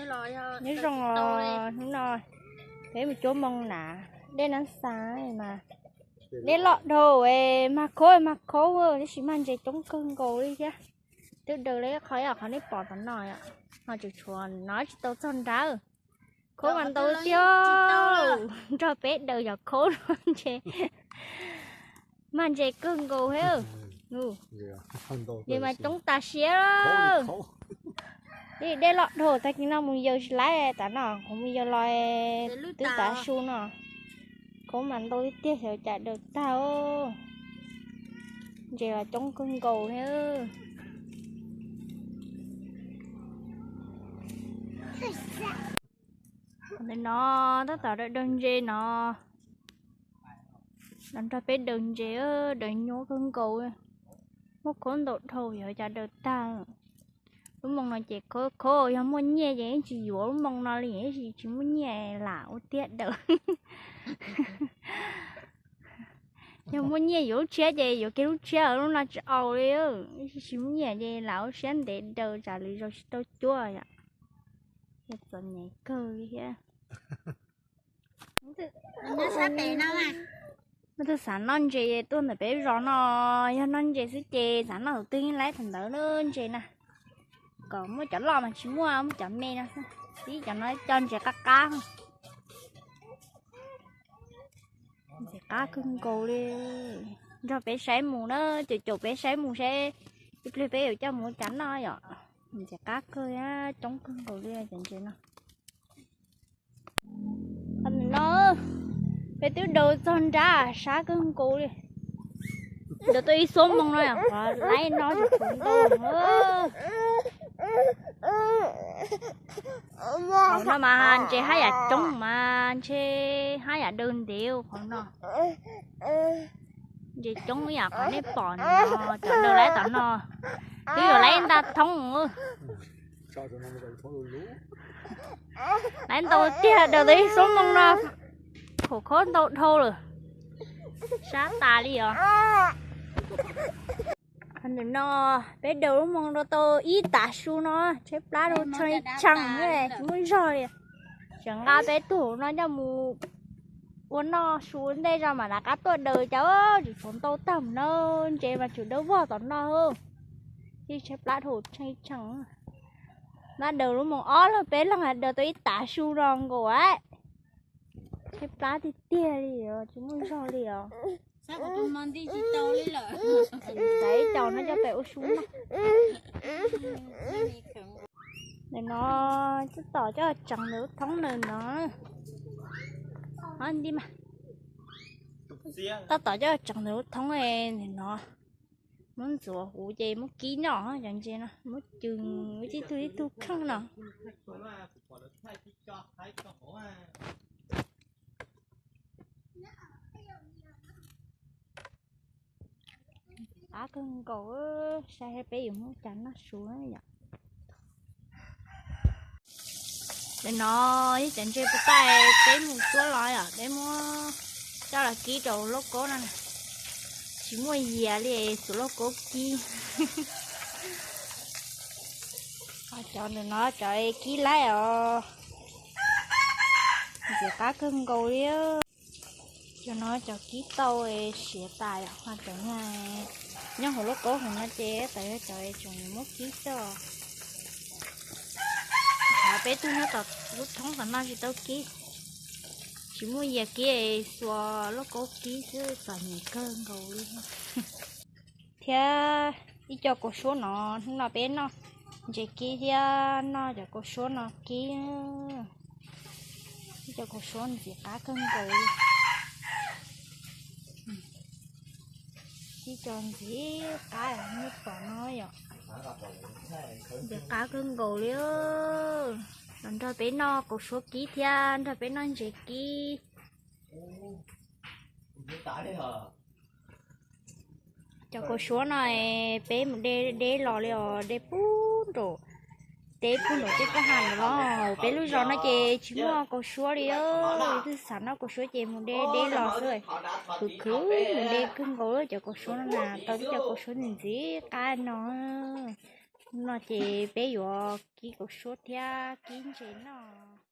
Nyob zoo os, hnub no peb mus cuab moo na, dej nab xav mas dej loj dhau, mag khaub mag khaub, tab sis mag ntses coob kawg nkaus li thiab. Twb daws li qhov, qhov nej pom tom no, ho tseem tshuav no tsis tau txog nrab. Khaub mas ntau tiag, nrog peb daws cov khaub no ntses, mag ntses kawg nkaus thiab. Li mas coob tas siab. Dej loj dhau, tag kis no mus yaws tsis laib, tav no kuv mus yaws los twb tav su no. Khaub mas ntau tiag, xyov cas daws tag. Ntses los coob kawg nkaus thiab. Ntawm no tab tom daws daws ntses no, los nrog peb daws ntses, daws nyuaj kawg nkaus, muaj khaub ntau dhau, xyov cas daws tag. Lub moo no ces khaub, yog muaj nyiaj ces yeej tsis yuav lub moo no li, tab sis tsis muaj nyiaj lam ua tiag daws. Yog muaj nyiaj yuav lub tshiab ces yuav kiag lub tshiab, lub no tsis au li. Tsis muaj nyiaj ces lam ua siab ntev daws tsam lwm zaus tsis tau cuab yom. Txom nyem kawg li thiab. Muaj tus xav noj ntses tuaj ntawm peb zos no, yog noj ntses xwb ces xav noj tus twg yeej laib thaum ntawd ntses na. Kom muaj cov loj mas tsis muaj, muaj cov me no xwb. Tib cov no coj ntses qab qab. Ntses qab kawg nkaus li. Nrog peb saib mus na, caum caum peb saib mus seb ib pliag peb yuav coj mus ua cas noj yom. Ntses qab kawg, coob kawg nkaus li cov ntses no. Qhov no peb twb daws txog nrab sab kawg nkaus li. Daws tau ib xuab moos no, qhov laib no tsis tshua ntau. Qhov no mas ntses haj yam coob mas ntshe haj yam daws ntev qhov no. Ntses coob ib yam qhov nej pom no, cov daws laib tom no twb yuav laib nta thoob. Laib ntau tiag, daws tau ib xuab moos no, kham khaub ntau dhau lawm, sab tas li os. Ntawm no peb daws lub moo rau tau ib tav su no, tshaib plab rau tshee ib tshee, tsis muaj zog li. Tseem nqa peb tug no coj mus ua noj su ua ntej zog mam rov qab tuaj daws cas tseem tshuav ntau tag mus no. Ntses mas tseem dawb vog tom no, yeej tshaib plab dhau tshee ib tshee. Mas daws lub moo ob leeg peb leeg daws tau ib tav su no nkaus. Tshaib plab tiag tiag li os, tsis muaj zog li os. Xav ib co no coj pem ua su na. Ntawm no tab tom coj tsees ntawm lub thoob ntawm no. Tab tom coj tsees ntawm lub thoob ntawm no. Muab ntxuav huv ces muab kib noj cov ntses no, muab cws ib tug ib tug kheej no. Qab kawg nkaus, saib peb yuav muab cas noj su yom. Ntawm no yog cov ntses puas tag peb mus cuab los yom, peb muab coj los kib rau lauj kaub no. Tsis muaj yias li, xuas lauj kaub kib. Cov ntawm no cov kib laib os, ntxim qab kawg nkaus li. Cov no cov kib tau siav tas yom, ho cov nyob hauv lauj kaub hauv no ces tas yog cov tseem muab kib coj. Peb tug nyob tom lub thoob tom no tsis tau kib, tsis muaj yias kib, xuas lauj kaub kib xwb, txom nyem kawg nkaus li. Thiab ib co kaus suab no, hnub no peb noj ntses kib thiab noj cov kaus suab no kib. Ib co kaus suab ntxim qab kawg nkaus li. Ib co ntxim qab, nej pom no yom, ntxim qab kawg nkaus li. Los nrog peb noj kaus suab kib thiab nrog peb noj ntses kib. Cov kaus suab no peb mus de deb los li os, de puag nraum, de puag nraum tej kwj ha no los. Peb lub zos no ces tsis muaj kaus suab li, yog leej twg xav noj kaus suab ces mus de deb los xwb. Khwv khwv mus de kawg nkaus cov kaus suab no na, tau tib co kaus suab ntxim qab no. Hnub no ces peb yuav kib kaum suab thiab kib ntses noj.